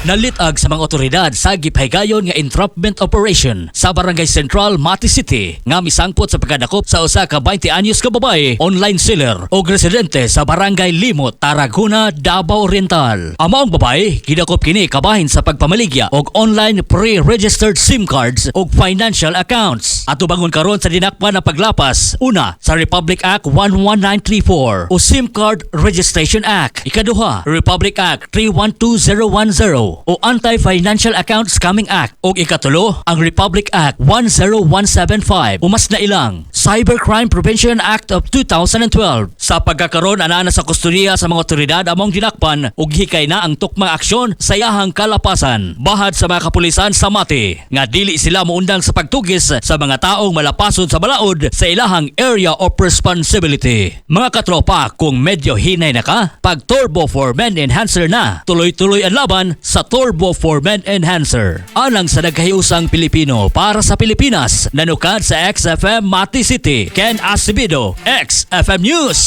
Nalitag sa mga otoridad sa gipahigayon nga entrapment operation sa Barangay Central, Mati City nga misangpot sa pagkadakop sa usa ka 20 anyos ka babae, online seller o residente sa Barangay Limot, Tarragona, Davao Oriental. Ang maong babae gidakop kini kabahin sa pagpamaligya og online pre-registered SIM cards ug financial accounts. Atubangon karon sa dinakpan na paglapas: una, sa Republic Act 11934 o SIM Card Registration Act. Ikaduha, Republic Act 312010 o Anti-Financial Account Scamming Act. Ug ikatulo, ang Republic Act 10175 o mas nailang Cybercrime Prevention Act of 2012. Sa pagkakaroon, anaa na sa kustodiya sa mga otoridad among dinakpan ug hikay na ang tukmang aksyon sa iyahang kalapasan. Bahad sa mga kapulisan sa Mati nga dili sila muundang sa pagtugis sa mga taong malapason sa balaod sa ilahang area of responsibility. Mga katropa, kung medyo hinay na ka, pag Turbo for Men Enhancer na, tuloy-tuloy ang laban sa Turbo for Men Enhancer. Alang sa nagkahiusang Pilipino para sa Pilipinas, nanukad sa XFM Mati City, Ken Acevedo, XFM News.